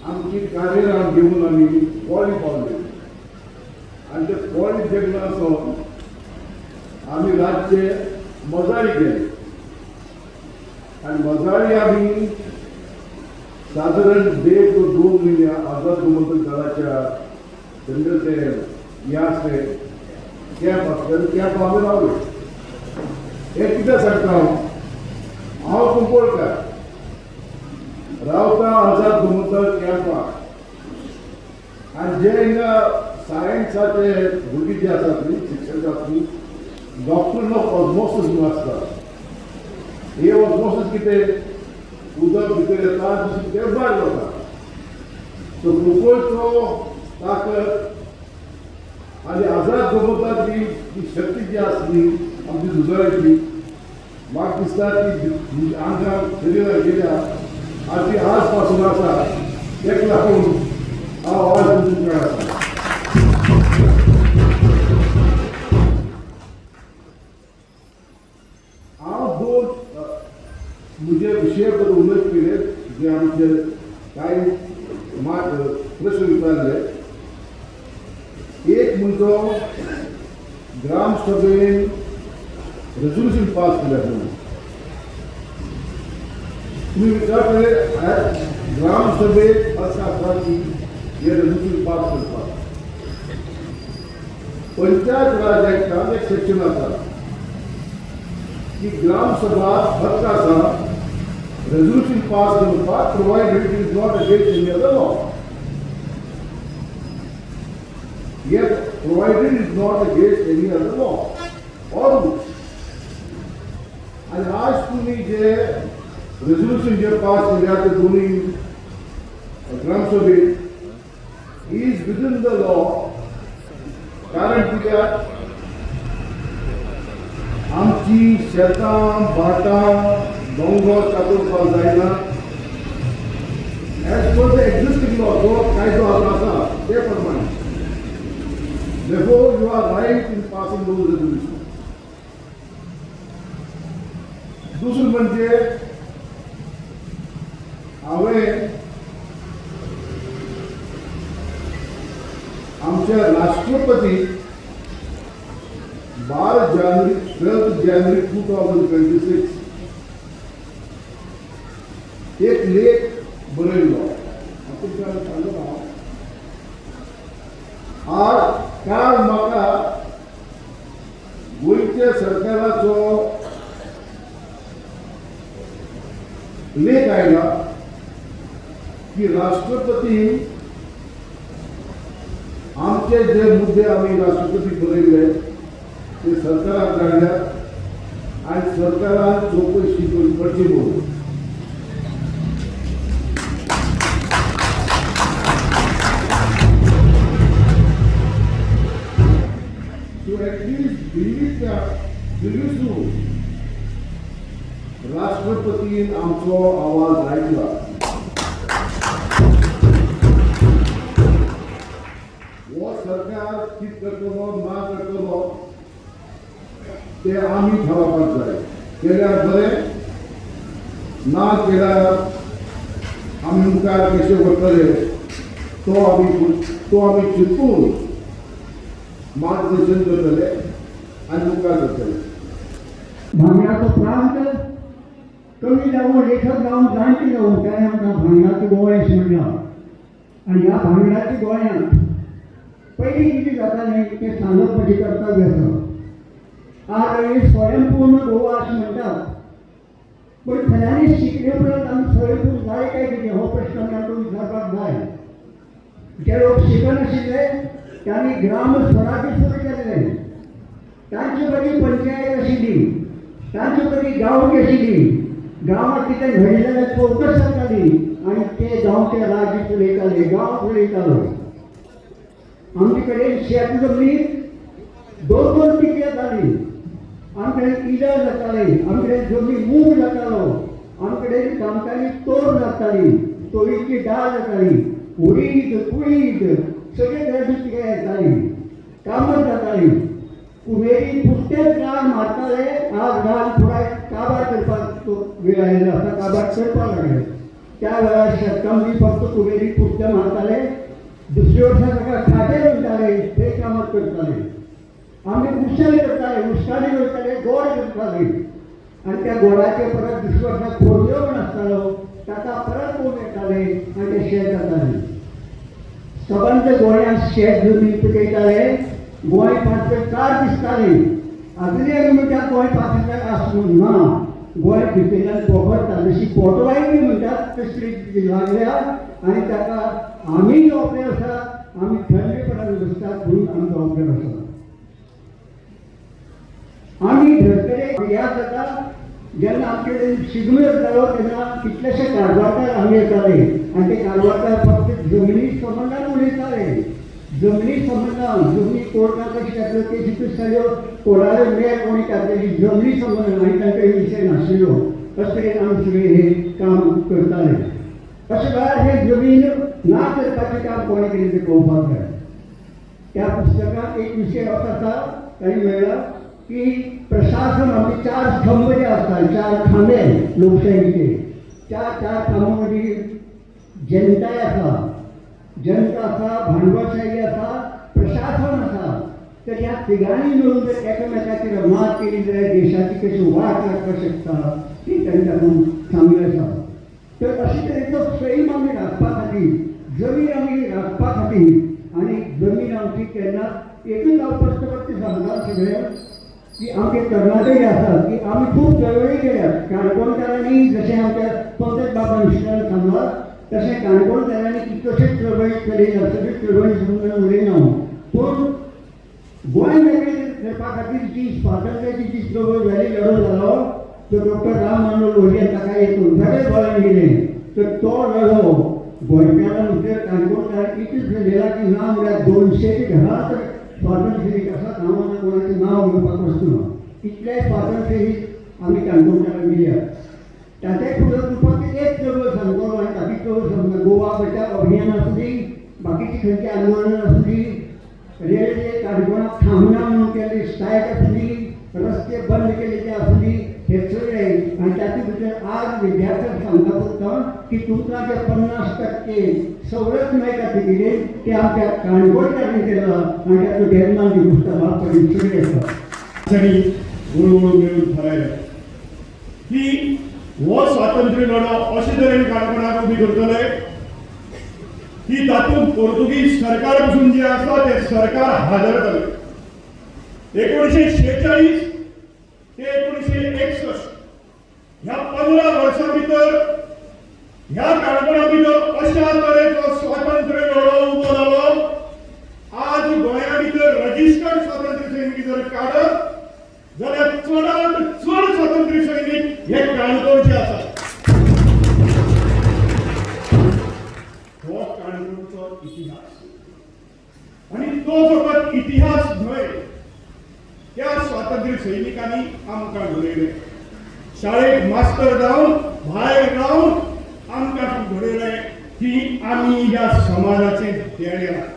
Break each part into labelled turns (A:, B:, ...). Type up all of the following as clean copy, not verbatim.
A: आमची कार्यां घेवन आमी पोळी पावले आनी ते पोळी देगणाचो आमी रातचे मजाळी गेले आनी मजाळी आमी सादारण 1.5 ते 2 म्हयने आझाद गोमंतक दलाच्या जनरल ते हे आसले, कॅम्प आसले, कॅम्प आमी रावले. हे कितें सांगता हांव, हांव कुंकळकार, रावता आझाद गोमंतक कॅम्पाक. आनी जे हिंगा सायन्साचे भुरगीं जे आसात न्ही, शिक्षक आसात न्ही, डॉक्ट्रीन ऑफ ऑस्मोसिस म्हणून आसता. हे ऑस्मोसिस कितें, उदक भितर येता, दुसरें कितें भायर वता. सो कुंकळचो ताकद आनी आझाद गोमंतकाची ती शक्ती जी आसली आमची झुजाराची, म्हाका दिसता ती आमच्या शरिराक गेल्या आनी ती आज पासून आसा. तेका लागून हांव आज तुमकां आसा. हांव दोन म्हजे विशया बद्दल उलयत पयले जे आमचे कांय प्रश्न विचारले. एक म्हणतो ग्रामसभेन रेझोल्युशन पास केल्या म्हणून तुम्ही विचारले. ग्रामसभेत असं आसा की हे रेझोल्युशन पास करपाक पंचायत राज ऍक्टान एक सेक्शन आसा की ग्रामसभा हक्क आसा रेझोल्युशन पास करपाक, provided it is not against any other law. Yet, provided it is not against any other law or rules. आणि आज तुम्ही जे रेझोल्युशन जे पास केल्या ते दोन्ही ग्रामसभेत is within the law. कारण कित्याक, आमची शेतां भाटां दोंगर कातोवपाक जायना as per the existing law, जो कायदो आतां आसा ते प्रमाणे. Therefore, you are right in passing those resolutions. दुसरं म्हणजे हांवें आमच्या राष्ट्रपती 12 जानेवारी, 12 January 2026 एक लेख बरयल्लो. हांव तुमकां सांगता हांव. आज काल म्हाका गोंयच्या सरकाराचो लेख आयला की राष्ट्रपती आमचे जे मुद्दे आमी राष्ट्रपती बरयल्ले ते सरकाराक धाडल्यात आनी सरकारान चवकशी करची म्हणून. सो ॲटलिस्ट दिल्लीच्या दिल्लीसून राष्ट्रपतीन आमचो आवाज आयकला. हो सरकार कितें करतलो ना करतलो ते आमी थारावपाक जाय. केल्यार बरें, ना केल्यार आमी मुखार कशे वतले तो आमी चिंतून मार्गदर्शन करतले आनी मुखार करतले.
B: भांगराचो प्रांत, कवी जावं, लेखक जावं, जाणटे जावं, ताणें आमकां भांगराचो गोंय अशें म्हणलां. आनी ह्या भांगराच्या गोंयांत पयलीं कितें जातालें तें सांगप म्हजें कर्तव्य आसा. आज आमी स्वयंपूर्ण गोवा अशें म्हणटात, पूण खऱ्यांनी शिकले उपरांत आमी स्वयंपूर्ण जाय काय कितें हो प्रश्न आमी आमकां विचारपाक जाय. जे लोक शिकनाशिल्ले तांणी ग्राम स्वराज्य सुरू केल्लें. तांचे मदीं पंचायत आशिल्ली, तांचे मदीं गांवकी आशिल्ली. गांवांत कितें घडलें जाल्यार चवकस जाताली आनी ते गांवचे राज्य चलयताले, गांव चलयतालो. आमचे कडेन शेत जमनी दोन दोन पिके जाताली. आमचे कडेन इडर जाताले, आमचे कडेन जमनी मूग जातालो, आमचे कडेन कामतांनी तोर जाताली, तोरीची डाळ जाताली, उडीद, कुळीद सगळे तरेची पिकां येताली, कामत जाताली. कुमेरी पुश्टेच गाळ मारताले. आज गाळ पुराय काबार करपाक तो वेळ आयिल्लो आसा, काबार करपाक लागले. त्या वेळार शेतकामती आमी फक्त कुबेरी पुट्टे मारताले, दुसऱ्या वर्सा ताका खाटे म्हणटाले, ते कामात करताले. आमी उश्यानी करताले, उश्टांनी करताले, गोड करताले आनी त्या गोडाचे परत दुसऱ्या वर्सा खोडयो म्हण आसतालो, ताका परत कोण येताले आनी ते शेत जाताले. सबंद गोंयांत शेत जमीन पिकयताले. गोंय पांचवें दिसतालें. आजुनूय आमी म्हणटात गोंय पांचवें आसूं ना, गोंय भितरल्यान पोखरता, जशी पोटवाय बी म्हणटात तशी लागल्या आनी ताका आमी जबाबदार आसा. आमी थंडपणान बसतात म्हणून आमी जबाबदार आसा. आमी धर्तरे याद जाता, जेन्ना आमचे कडेन शिगमो येतालो तेन्ना कितलेशे कारवारकार हांगा येताले आनी ते कारवारकार फक्त जमनी संबंदान उलयताले. जमनी संबंदान, जमनी कोर्टात कशी घातल्यो, केशी कशी जाल्यो, कोणाले मेळ कोणी घातलेली, जमनी संबंदान आनी तांकां विशय नाशिल्लो. अशे तरेन आमी सगळे हे काम करताले. अशे वेळार हे जमीन ना करपाचें काम कोणें केलें तें पळोवपाक जाय. त्या पुस्तकात एक विशय असो आसा, तांणी म्हणलां की प्रशासन आमचे चार स्तंभ जे आसतात, चार खांबे लोकशाहीचे, त्या चार खांब्यां मदीं जनताय आसा, जनता आसा, भांडवलशाही आसा, प्रशासन आसा. तर ह्या तिगांनी मेळून जर एकामेकाचेर मात केली जाल्यार देशाची कशी वाट लागपाक शकता ती तांणी तातूंत सांगलें आसा. तर अशे तरेचो सैम आमी राखपा खातीर, जमीन आमी राखपा खातीर आनी जमीन आमची केन्नाच एकूच हांव प्रश्न पट्ट सांगता सगळ्यांक की आमचे तरणाटे जे आसात की आमी खूब चळवळी केल्यात. काणकोणकारांनी जशें आमच्या पंकज बाबा मिश्रान सांगलां तशें काणकोणकारांनी कितल्योश्योच चळवळी चलयल्या. सगळ्यो चळवळी समजून उलयना हांव, पूण गोंय मेकळें करपा खातीर जी स्वातंत्र्याची जी चळवळ जाली, लढो जालो, तो डॉक्टर राम मनोहर लोहिया ताका एक वेगळें वळण दिलें. तर तो लढो गोंयकारां भितर काणकोणकार इतलें चलयला की ना म्हळ्यार 200 घरां तर स्वातंत्र्य सैनीक आसात. हांव आतां कोणाचें नांव घेवपाक वचना, इतले स्वातंत्र्य सैनीक आमी काणकोणकारांक दिल्यात. ताचे फुडें फक्त एक चळवळ सांगतलो आनी बाकी चळवळ सांगता. गोवा बचाव अभियान आसूं दी, बाकीची खंयची आंदोलन आसूं दी, रेल्वे काणकोणाक थांबना म्हणून केल्ली स्ट्रायक आसूं दी, रस्ते बंद केले ते आसूं दी, हे सगळे. आनी तातूंत भितर आज विद्यार्थ्यांक सांगता फक्त की तुमकां जे 50% सवलत मेळटा तिकेटीर ते आमच्या काणकोणकारांनी केलां आनी तातूंत डेर्मान दी कुस्ता बाब सगळे आसा.
C: साठी हळूहळू मेळून थारायलें की हो स्वातंत्र्य लढो अशे तरेन काणकोणाक उबी करतले की तातूंत पोर्तुगीज सरकार पसून जे आसा ते सरकार हादरतले. 1946 ते 1961 ह्या 15 वर्सां भितर ह्या काणकोणा भितर अशा तरेचो स्वातंत्र्य लढो उबो जालो. आज गोंया भितर रजिस्टर्ड स्वातंत्र्य सैनिक जर काडत जाल्यार चडांत चड स्वातंत्र्य सैनिक हे काणकोणचे आसात. हो काणकोणचो इतिहास आनी तो फकत इतिहास न्हय, त्या स्वातंत्र्य सैनिकांनी आमकां घडयले. शाळेक मास्तर जावन भायर रावन आमकां घडयले की आमी ह्या समाजाचे देणे आहात.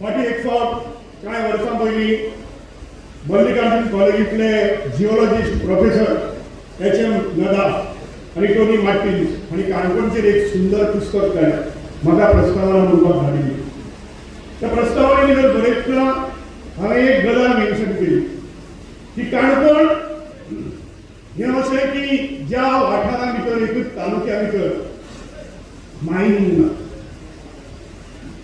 C: फाटीं एक फावट कांय वर्सां पयलीं मल्लिकार्जून कॉलेजींतले geologist professor H M Nadaf आनी टोनी मार्टिन्स हांणी काणकोणचेर एक सुंदर पुस्तक काडलें. म्हाका प्रस्तावना बरोवपाक धाडिल्ली. त्या प्रस्तावने भितर बरयतना हांवें एक गजाल मेन्शन केली की काणकोण हें अशें की ज्या वाठारा भितर, एकूच तालुक्या भितर मायनिंग ना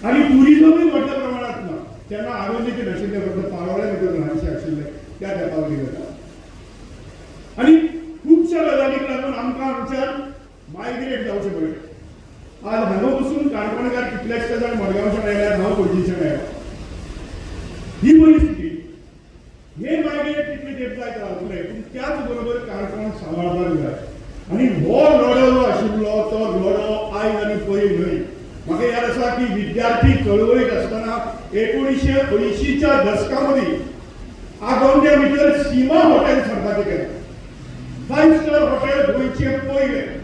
C: आनी टुरिजमूय व्हडल्या प्रमाणात ना. तेन्ना आरोग्याचे नाशिल्लें, फक्त पाळोळ्या भितर ल्हानशें आशिल्लें त्या तेंपा वयली गजाल. आनी खुबश्या गजालींक लागून आमकां हांगच्यान मायग्रेट जावचें पडलें. आज हांगा बसून काणकोणकार कितलेशे जाण मडगांवच्यान आयल्यात, हांव पणजेच्यान आयला. ही परिस्थिती, हे मायग्रेट तितले तेंप जायत रावतले, पूण त्याच बरोबर काणकोण सांबाळपाक जाय. आनी हो लढो जो आशिल्लो तो लढो आयज आनी पयर न्हय. म्हाका याद आसा की विद्यार्थी चळवळीत आसतना 1980च्या दसका मदीं आगोंद्या भितर सीमा हॉटेल सरपाचें केलें. 5 स्टार हॉटेल गोंयचें पयलें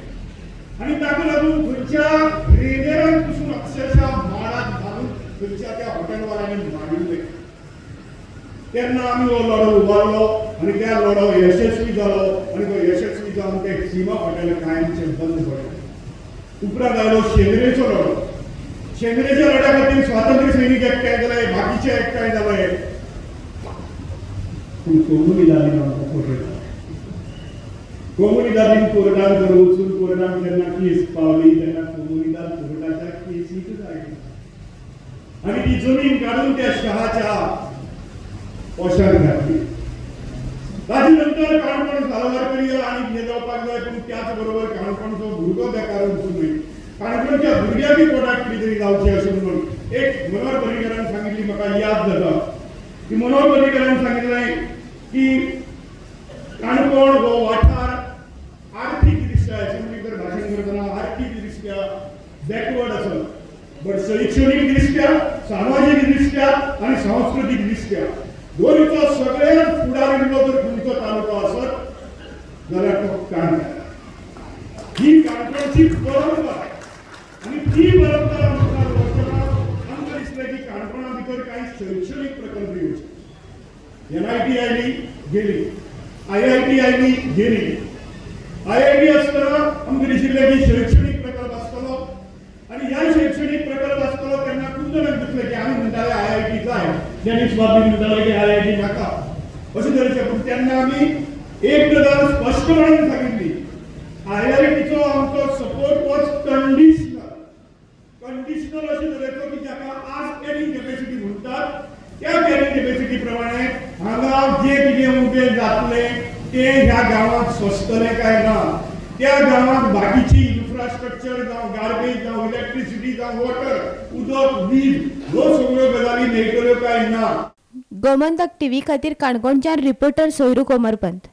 C: आनी ताका लागून खंयच्या रेनेरान पसून अक्षरशः माडाक घालून खंयच्या त्या हॉटेलवाल्यांनी मारिल्ले. तेन्ना आमी हो लढो उबारलो आनी त्या लढो यशस्वी जालो आनी तो यशस्वी जावन ते सीमा हॉटेल कायमचें बंद पडलें. उपरांत आयलो शेंद्रेचो लढो. शेंद्रेच्या लढ्या खातीर स्वातंत्र्य सैनीक एकठांय जाले, बाकीचे एकठांय जाले.
B: पूण कोमुनिदादीन आमकां फटयलो.
C: कोमुनिदादीन कोर्टान जर वचून कोर्टान जेन्ना केस पावली तेन्ना कोमुनिदाद कोर्टाच्या केसीकच आयली आनी ती जमीन काडून त्या शहाच्या पोशान घातली. ताजे नंतर काणकोण साल्वार करियर आनी हें जावपाक जाय, पूण त्याच बरोबर काणकोणचो भुरगो बेकार वचूं न्हय, काणकोणच्या भुरग्यांनी पोटाक कितें तरी जावचें अशें म्हणून एक मनोहर पर्रीकरान सांगिल्ली म्हाका याद जाता की मनोहर पर्रीकरान सांगिल्लें की काणकोण हो वाठार आर्थीक दृश्ट्या, असेंब्ली जर भाशण करतना आर्थीक दृश्ट्या बॅकवर्ड आसा, बट शैक्षणीक दृश्ट्या, सामाजीक दृश्ट्या आनी सांस्कृतीक दृश्ट्या गोंयचो सगळ्यात फुडारिल्लो जर खंयचो तालुको आसत जाल्यार तो काणकोण. ही काणकोणची परंपरा आनी ती परंपरा मुखार व्हरतना आमकां दिसलें की काणकोणा भितर कांय शैक्षणीक प्रकल्प येवचे. एनआयटी आयली गेली, आयआयटी आयली गेली. आयआयटी आसतना आमकां दिशिल्लें की शैक्षणीक प्रकल्प आसतलो आनी ह्या शैक्षणीक प्रकल्प आसतलो तेन्ना खूब जाणांक दिसलें की आमी म्हणटाले आयआयटी जाय, ज्ञानेश बाबी म्हणटाले की आयआयटी नाका अशे तरेचे. पूण तेन्ना आमी एक गजाल स्पश्टपणान सांगिल्ली, आयआयटीचो आमचो सपोर्ट वॉज कंडिशनल. कंडिशनल अशे तरेचो की जाका आज कॅरिंग कॅपॅसिटी म्हणटात त्या कॅरिंग कॅपॅसिटी प्रमाणे हांगा जे कितें उबें जातलें तें ह्या गांवांत सोंसतलें काय ना, त्या गांवांत बाकीची इन्फ्रास्ट्रक्चर जावं गार्बेज जावं इलेक्ट्रिसिटी जावं वॉटर उदक वीज ह्यो सगळ्यो गजाली मेळटल्यो काय ना.
D: गोमंतक टीव्ही खातीर काणकोणच्यान रिपोर्टर सोयरू कोमरपंत.